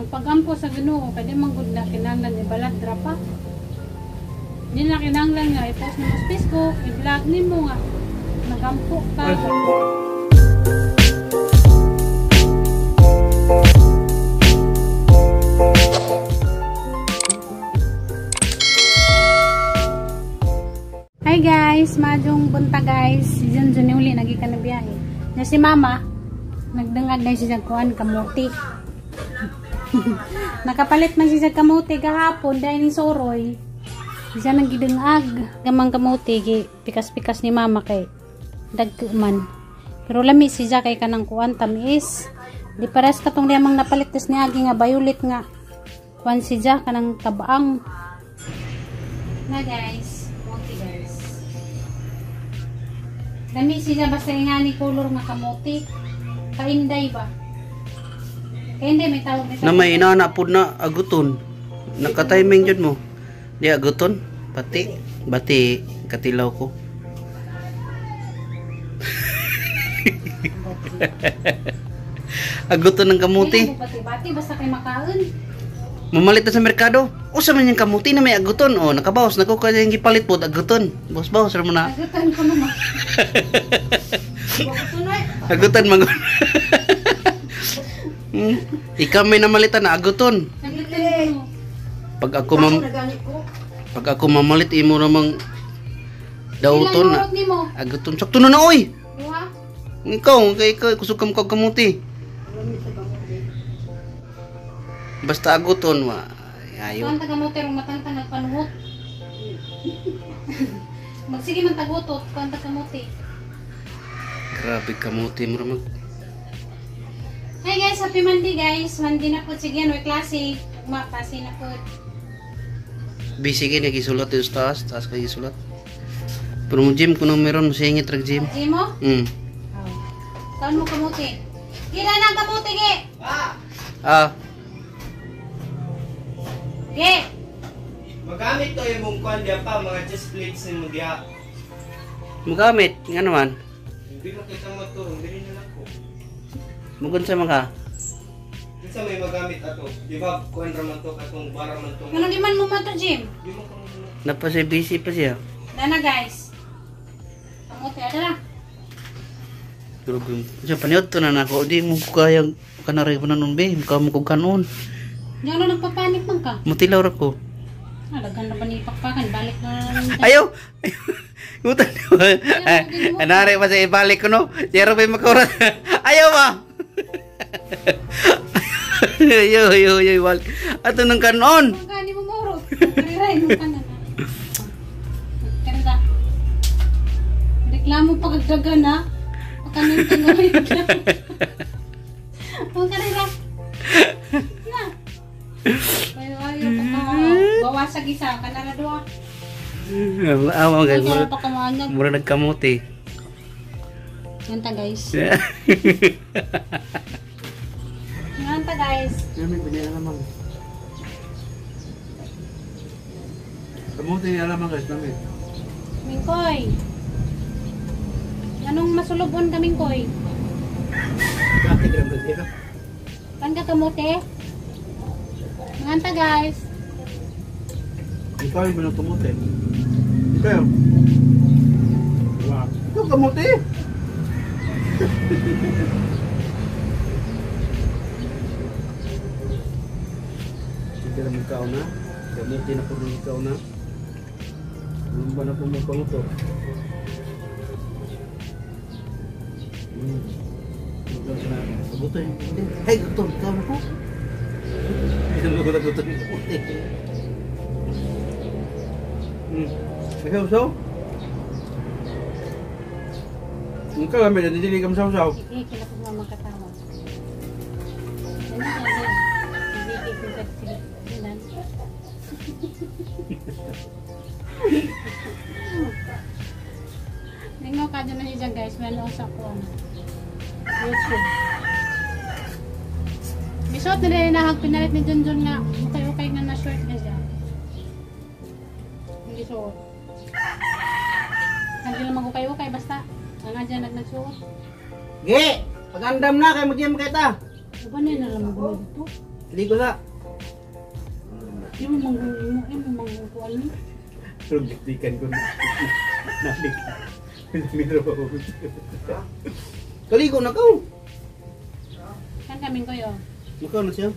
Ang pagampo sa Ginoo kay di man gud na kinahanglan ibaladra pa. Di na kinahanglan nga i-post nimo sa Facebook, i-vlog nimo nga nagampo ka. Hi guys, maayong buntag guys. Si Junjun uli nagikan na biyahe. Na si Mama nagdangag na siya kuan kamote. Nakapalit man siya kamote gahapon dahil ni Soroy. Siya nang gidungag. Gamang kamote gi pikas-pikas ni Mama kay dagko man. Pero lami siya kay kanang kuan tamis. Di pares katong liyamang napalit tas niagi nga violet nga kuan siya kanang tabaang. Na guys, kamote guys. Lami siya basta ingani color nga kamote. Kainday ba? Kainday may tawag nito. Na may inana pud na aguton. Naka-timing jud mo. Di aguton, pati, bati katilaw ko. Aguton ng kamuti. Bati, bati basta kay makaon. Mamalit na sa merkado. Usa man yung kamuti na may aguton. O nakabawas nako kay yung gipalit pod aguton. Bawas-bawas ra mo na. Aguton ko naman. Aguton man. Ikaw may namalitan na aguton. Pag ako pag ako mamalit imo namang dauton na. Aguton sakto na na oy. Duha. Ikaw kay ikaw kusog ka mo kamuti. Basta aguton wa. Ayo. Kuan ta kamote rong matangtang nagpanuhot. Magsige man tagutot kuan ta kamote. Grabe kamote mo ramag. Hi guys, happy Monday guys. Monday na po sige no klase. Ugma klase na po. Busy kay nagisulat yung taas, taas kay gisulat. Pero mo gym kuno meron mo singit rag gym. Gym mo? Mm. Oh. Taon mo kamote. Gira nang kamote ge. Ah. Ge. Magamit to imong kuan diya pa mga chest plates nimo diya. Magamit nga naman. Hindi mo kita mo to, hindi na lang ko. Mugun sa mga. Kinsa may magamit ato? Di ba kuan ra man to katong bara man to. Ngano di man mo man to gym? Di mo ko. Napa siya busy pa siya. Dana guys. Kamote ada. Grabe. Siya paniod to na nako di mo kaya kanari pa nun be, ka mo kog kanon. Ngano nagpapanik man ka? Mutilaw ra ko. Daghan na ba ni pakpakan balik na. Ayaw. Mutan. Anare pa sa ibalik ko no. Zero pa makurat. Ayaw ba? Ayaw, ayaw, ayaw, balik. Ato nang kanon. Ang gani mo muro. Riray mo kanan. Kanda. Reklamo pagdagan ha. Pakanon ka na reklamo. Ang karira. Na. Ayo ayo pagka bawas isa kanara duha. Awa guys, mura nagkamote. Nganta guys. Nganta guys. Kami binila naman. Kamote niya lamang guys namin. Mingkoy. Anong masulubon ka Mingkoy? Dati grabe dito. Kan ka kamote? Nganta guys. Ikaw yung binang kamote. Ikaw. Wow. Ikaw kamote. Hindi na ikaw na. Kamote na po ng ikaw na. Ano ba na po mo kamoto? Kamote. Hey, gutom. Ikaw na po. Gutom yung kamote. May saw-saw? Ikaw lang, may nadidili kang saw-saw. Sige, kila ko mga katawa. Sige, sige. Ningaw ka dyan na siya guys. Meron sa ko. YouTube. Bisuot na rin nahag pinalit ni Junjun nga. Okay-okay nga na short na siya. Hindi suot. Hindi lang mag-ukay-ukay basta. Ang nga dyan nagsuot. Ge! Pag-andam na kay mag-gym kita. Uban na lang mag-uwi dito. Ligo na. Imo manggukuan ni. Pero gitikan ko na. Nalik. Miro. Kaligo na ka. Kan kaming koyo. Mukha na siya.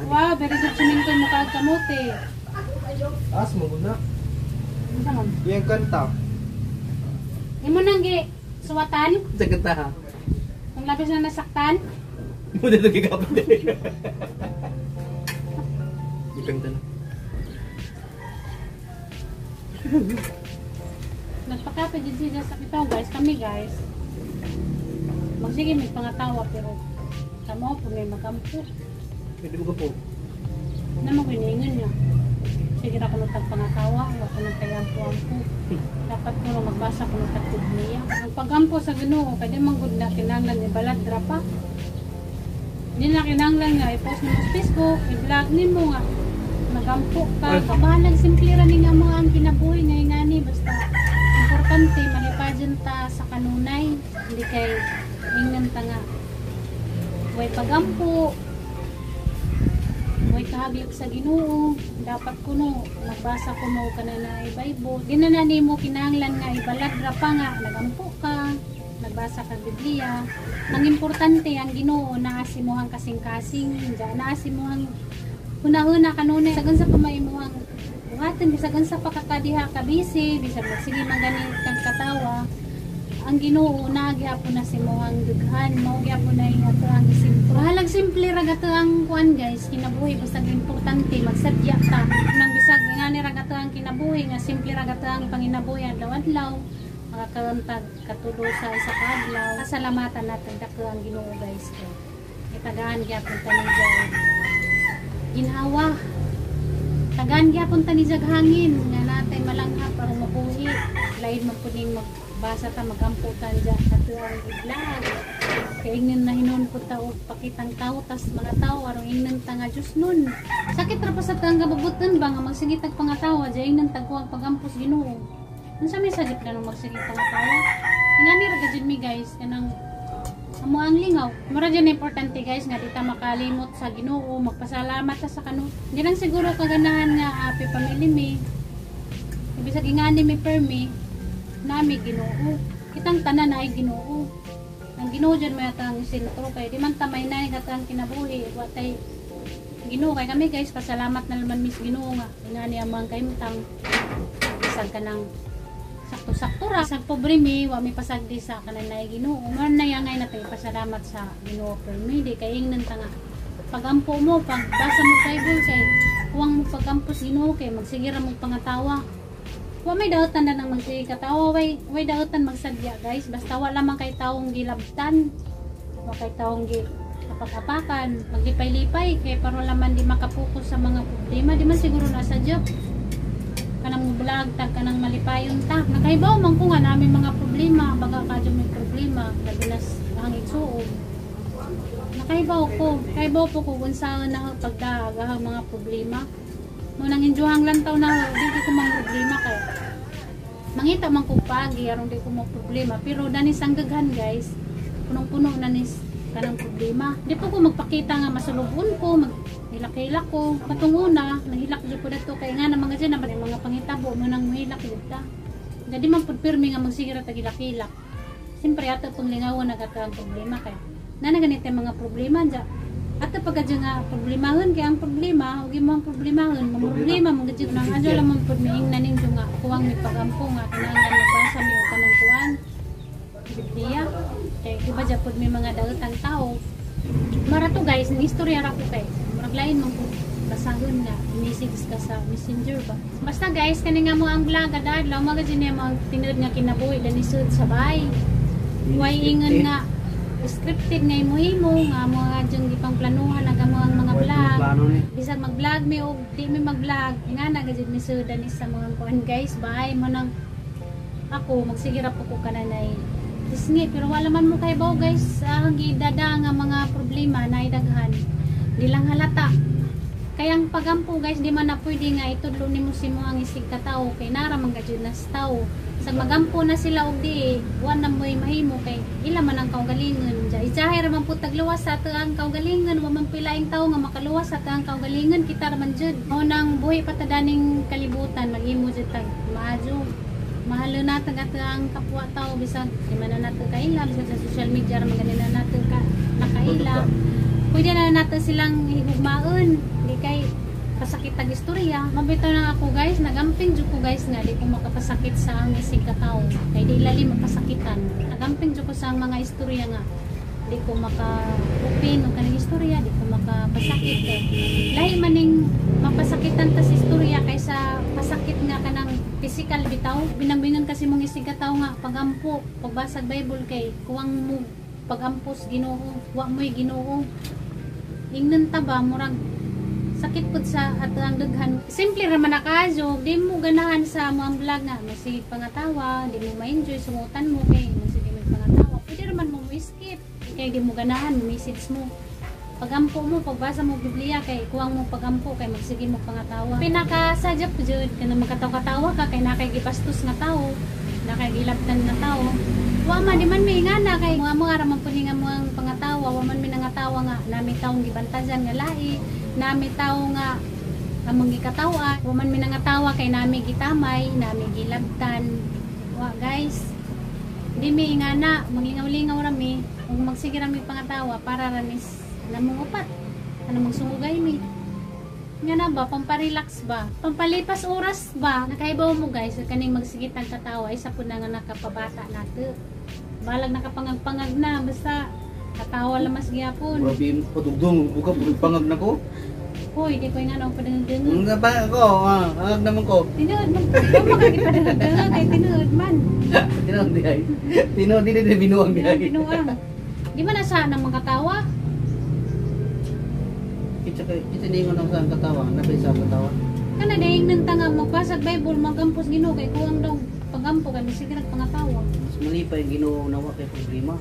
Wow, very good si Mingkoy mukha kamote. As mo na. Unsa man? Yung kanta. Imo nang gi suwatan Sa kanta ha. kung labis na nasaktan. Mo dito gigapon din. Yung kanta na. Nagpakape din siya sa ito guys, kami guys. Magsige may pangatawa pero kamo po may magampo. Pwede mo ka po. Na mo giningon niya. Sige ra kuno tag pangatawa, wa kuno tay ampo-ampo. Dapat kuno magbasa kuno tag Biblia. Ang pagampo sa Ginoo kay di man gud na kinahanglan ibalad ra pa. Di na kinahanglan nga i-post nimo sa Facebook, i-vlog nimo nga magampo ka. Kabahalag simple ra ni nga mo ang kinabuhi nga ingani basta importante malipajon ta sa kanunay, hindi kay ingnan ta nga way pagampo, way kahaglok sa Ginoo. Dapat kuno magbasa kuno kana na Bible. Di na nimo kinahanglan nga ibalad ra pa nga nagampo ka, nagbasa ka Biblia. Ang importante ang Ginoo naa si mohang kasing-kasing, diyan naa si mohang hunahuna kanunay sagan sa pamaimuhang buhaton, bisag unsa pa ka kadiha ka busy, bisag magsige man gani kang katawa, ang Ginoo naa gyapon na si mohang dughan, mao gyapon na ato ang simple. Bahalag simple ra gato ang kuan guys, kinabuhi basta importante magsadya ta. Nang bisag ngani ra gato ang kinabuhi nga simple ra gato ang panginabuhi adlaw-adlaw, makakantag katulo sa isa ka adlaw. Kasalamatan natin dako ang Ginoo guys. Itagaan gyapon ta ni ginhawa. Tagaan gyapon ta ni jag hangin nga natay malanghap aron mabuhi. Lain man pud ning magbasa ta magampo ta dya ato ang i-vlog. Kay ingnan na hinuon pud ta og pakitang tawo tas mga tawo aron ingnan ta nga Dios nun. Sakit ra pa sa tang gabubuton ba nga magsige tag pangatawa dya ingnan tag kuwang pagampos Ginoo. Unsa may sajip na nung magsige pangatawa? Ingani ra gajud mi guys kanang amo ang lingaw. Mura dyan importante guys nga di ta makalimot sa Ginoo, magpasalamat ta sa kanu. Di lang siguro kaganahan nga happy family mi. Ibig ingani mi permi nami Ginoo. Kitang tanan ay Ginoo. Ang Ginoo dyan may atang sentro kay di man tamay na katang kinabuhi wa tay Ginoo kay kami guys pasalamat na naman mis Ginoo nga ingani ang mga kaimtang bisag kanang sakto-sakto ra sa pobre mi wa mi pasagdi sa kananay Ginoo. Man na yangay natay pasalamat sa Ginoo permi di kay ingnan ta nga pagampo mo pagbasa mo Bible kay huwag mo pagampos Ginoo kay magsige ra mo pangatawa. Wa may daotan na nang magsige katawa, way daotan magsadya guys basta wala man kay tawong gilabtan, wa kay tawong gi apak-apakan, maglipay-lipay kay para wala man di makapokus sa mga problema. Di man siguro na sa job kanang vlog tag kanang malipayon ta. Nakaibaw man ko nga namin mga problema, baga kadyo may problema labi na ang igsuon. Nakaibaw ko, kaibaw po ko unsa na pagdaag ang mga problema. Mo nang injuhang lantaw na di ko mang problema kay mangita man ko pagi aron di ko mo problema, pero danis ang daghan guys, punong-puno na nis kanang problema. Di po ko magpakita nga masulubon ko, maghilak-hilak ko. Katong una, nahilak jud ko dato kay nga na mga dyan, na mga pangitabo mo nang muhilak jud ta. Dadi man pud pirmi nga magsigira ta gilak-hilak. Siyempre ato pong lingawan na ang problema kay nana ganito mga problema dya. Ato pagka dyan nga problemahon kay ang problema, ug imong problemahon, mamroblema man gud nang adyo lamang pud miingnan ninyo nga kuwang mi pagampo nga kinahanglan magbasa mi og kanang kuan Biblia. Kay di ba dya pud may mga daotang tao. Mara to guys, ni istorya ra ko kay murag lain man pud basahon nga message ka sa Messenger ba. Basta guys, kani nga mo ang vlog adlaw mga gud niya mo ang tinuod nga kinabuhi danisod sa bahay. Way ingon nga scripted nga imo-himo nga mga dyong gipangplanuhan ang ang mga vlog. Bisag mag-vlog mi og di mi mag-vlog, ingana gud mi sudan sa mga kuan guys. Bye mo nang ako magsige ra po ko kananay Disney, pero wala man mo kay baw guys ang gidada nga mga problema na idaghan. Di lang halata. Kaya ang pagampo guys, di man na pwede nga itudlo nimo si mo ang isig ka tawo kay nara man gud nas tawo. Bisag magampo na sila og di, wa na mo'y mahimo kay ila man ang kaugalingon. Ijahay ra man pud tagluwas sa ato ang kaugalingon, wa man puy laing tawo nga makaluwas sa ato ang kaugalingon, kita ra man jud. Mao nang buhi pa ta daning kalibutan, maghimo jud tag maayo. Mahalo nato ato ang kapwa tao bisag di man na nato kaila, bisag sa social media ra man gani na nato ka nakaila. Pwede na nato silang higugmaon, di kay pasakit tag istorya. Mabitaw na ako guys, nagamping jud ko guys nga di ko makapasakit sa ang isig ka tawo kay di lalim makasakitan. Nagamping jud ko sa ang mga istorya nga di ko maka-open og kanang istorya, di ko makapasakit kay lahi man ning mapasakitan ta sa istorya kaysa pasakit nga kanang physical bitaw. Binangbingan kasi mong isig ka tawo nga pagampo, pagbasag Bible kay kuwang mo pagampos Ginoo, wa mo'y Ginoo. Ingnan ta ba murag sakit pud sa ato ang daghan. Simple ra man nakajo, di mo ganahan sa mga vlog nga masige pangatawa, di mo ma-enjoy sungutan mo kay masige mo pangatawa. Pwede ra man mo skip kay di mo ganahan, message mo. Pagampo mo, pagbasa mo Biblia kay kuwang mo pagampo kay magsige mo pangatawa. Pinakasadya po jud kanang makataw-katawa ka kay nakay gibastos nga tawo, nakay gilabtan nga tawo. Wa man di man may ingana kay mga ra man pud nga ang pangatawa, wa man mi nangatawa nga nami taong gibantayan nga lahi, nami tawo nga among gikatawa, wa man mi nangatawa kay nami gitamay, nami gilabtan. Wa guys, di mi ingana, maglingaw-lingaw ra mi, ug magsige ra mi pangatawa para ra mis namong upat, ano magsungugay mi. Nga na ba, pamparelax ba? Pampalipas oras ba? Nakaibaw mo guys, kaning magsigitang katawa, isa po na nga nakapabata nato. Balag nakapangagpangag na, basta katawa lang mas gihapon. Grabe, padugdong, buka, pangag na ko. Hoy, di ko nga na padugdong. Nga ba ako, angag naman ko. Tinuod man, makakita kay tinuod man. Tinuod di ay. Tinuod di di binuang di ay. Binuang. Di ba nasa nang makatawa? Kita ningon ang sa katawa, napay sa katawa. Kana dayeng nang tanga magbasag Bible, magampos Ginoo kay kuwang daw pagampo kay sige nagpangatawa. Mas malipay ang Ginoo nawa kay problema.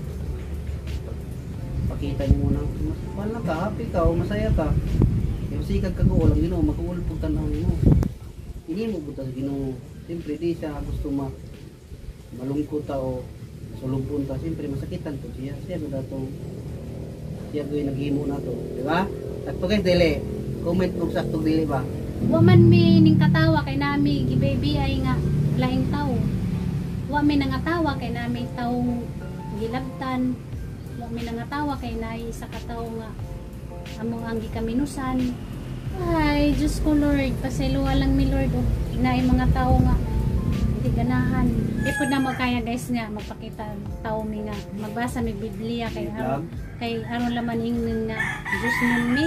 Pakita nimo na mas wala ka, happy ka o masaya ka. Kay masikag ka ko lang Ginoo, makuul pug tan-aw nimo. Ini mo buta sa Ginoo. Siyempre di siya gusto ma malungkot ta o sulubon ta, siyempre masakitan to siya. Siya gud atong siya gud naghimo nato, di ba? Sakto guys, dili. Comment kung sakto dili ba. Wa man mi ning katawa kay nami gibaby ay nga laing tawo. Wa mi nangatawa kay nami tawong gilabtan. Wa mi nangatawa kay naay isa ka tawo nga among ang gikaminusan. Ay, Diyos ko Lord, pasayloa lang mi Lord og naay mga tawo nga di ganahan. Di pud na mo kaya guys nga magpakita tawo mi nga magbasa mi Biblia kay aron laman ingnon nga Diyos nun mi.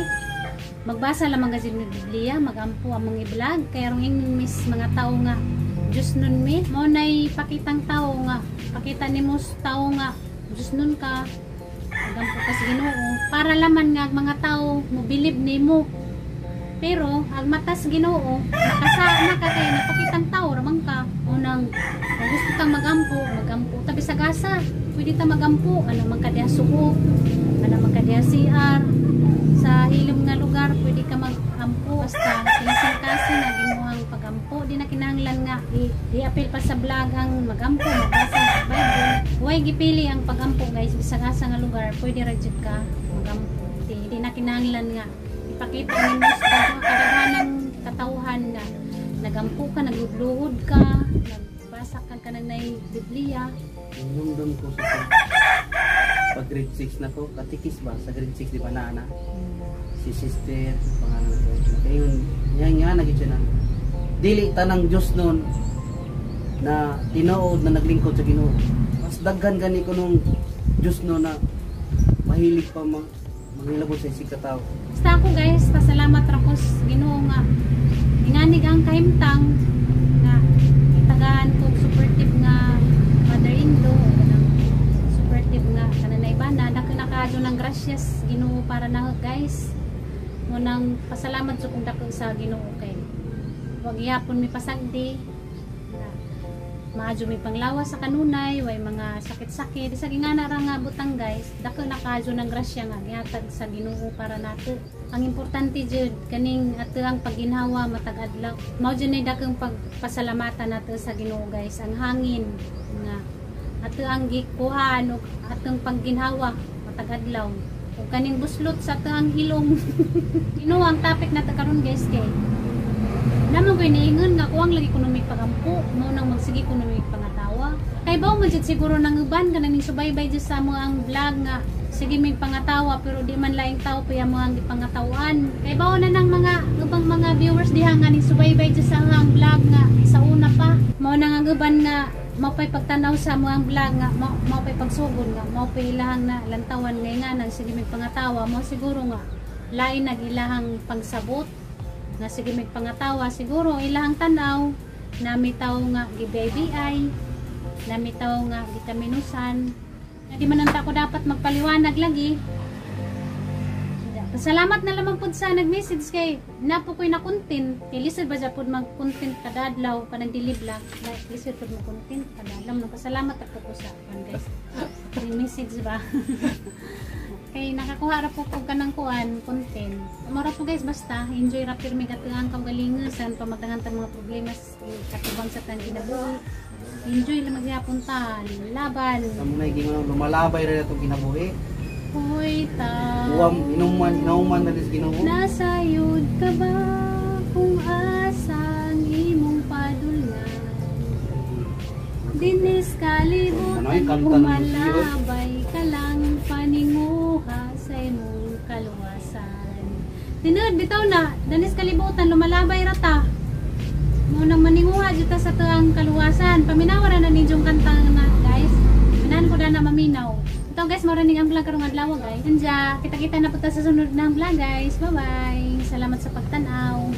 Magbasa lamang kasi mi Biblia, magampo ang mga i-vlog kay aron ingnon mis mga tawo nga Diyos nun mi. Mao nay pakitang tawo nga pakita nimo sa tawo nga Diyos nun ka, magampo ka sa Ginoo para laman nga ang mga tawo mo bilib nimo. Pero ang matas Ginoo nakasa na ka kay napakitang tawo ra man ka. Unang kung gusto kang magampo, magampo ta bisag asa. Pwede ta magampo ano man ka diha suok, ano man ka diha CR, sa hilom nga lugar pwede ka magampo basta kasing-kasing nga gimuhang pagampo. Di na kinahanglan nga i-appeal pa sa vlog ang magampo, magbasa sa Bible. Way gipili ang pagampo guys, bisag asa nga lugar pwede ra jud ka magampo. Di na kinahanglan nga ipakita nimo sa kadaghanang katawhan nga nagampo ka, nagluhod ka, nagbasa ka kanang nay Biblia. Nandun ko sa pag grade 6 na ko, katikis ba? Sa grade 6 di ba na ana? Si sister, pangalan ko. Kayon, niya nga nagit siya na. Dili tanang Diyos nun na tinuod na naglingkod sa Ginoo. Mas daghan gani ko nung Diyos nun na mahilig pa manghilabot sa isig katao. Basta ako guys, pasalamat ra ko sa Ginoo nga inganig ang kahimtang nga itagaan ko supportive nga mother-in-law, kanang supportive nga kananay bana, nakaadyo ng gracias Ginoo para na guys. Munang pasalamat jud kong dako sa Ginoo kay wag gihapon mi pasagdi. Maadyo may panglawas sa kanunay, way mga sakit-sakit. Sa gingana ra nga butang, guys, dako na kaadyo ng grasya nga gihatag sa Ginoo para nato. Ang importante jud kaning ato ang pagginhawa matag adlaw. Mao jud nay dakong pagpasalamatan nato sa Ginoo, guys, ang hangin nga ato ang gikuhaan ug atong pagginhawa matag adlaw. Ug kaning buslot sa ato ang hilong. Ginoo, ang topic nato karon, guys, kay naman ko'y niingon nga kuwang lagi kuno may pagampo, mao nang magsige kuno may pangatawa. Kay bawo man jud siguro nang uban kanang ning subaybay jud sa mo ang vlog nga sige may pangatawa, pero di man laing tao pa mo ang gipangatawan. Kay bawo na nang mga ubang mga viewers diha nga ning subaybay jud sa ang vlog nga sa una pa. Mao nang ang uban nga mao pay pagtanaw sa mo ang vlog nga mao pay pagsugod nga mao pay ilahang na lantawan ngay nga nang sige may pangatawa, mao siguro nga lain nag ilahang pagsabot nga sige may pangatawa. Siguro ilahang tanaw na may tao nga gi-BI na may tao nga gikaminusan na di man ko dapat magpaliwanag lagi. Salamat na lamang pud sa nag-message kay napo ko'y na content. Kay lisod ba pud mag-content kada adlaw kanang dili vlog, like lisod pud mo content kada adlaw. Nagpasalamat ako po sa kuan, guys, may message ba kay nakakuha ra po ko kanang kuan content. Mora po, guys, basta enjoy ra pirmi katuang kaugalingon san pamagdangan tang mga problema katubang sa tang kinabuhi. Enjoy lang maghapon ta, laban. Sa muna gingon lumalabay ra itong kinabuhi. Hoy ta. Uwam inuman inuman na dis Ginoo. Nasayod ka ba kung asang imong padulngan? Dinis kalibutan, Ano yung kanta ng umalabay ka lang paninguha sa imong kaluwasan. Tinuod bitaw na, danis kalibutan, lumalabay rata. Mo nang maninguha jud ta sa tuang kaluwasan. Paminawa ra na ninyong kanta na, guys. Minahan ko na maminaw. Ito, guys, mao ra ning ang vlog karong adlaw, guys. Anja, kita-kita na po ta sa sunod ng vlog, guys. Bye-bye. Salamat sa pagtan-aw.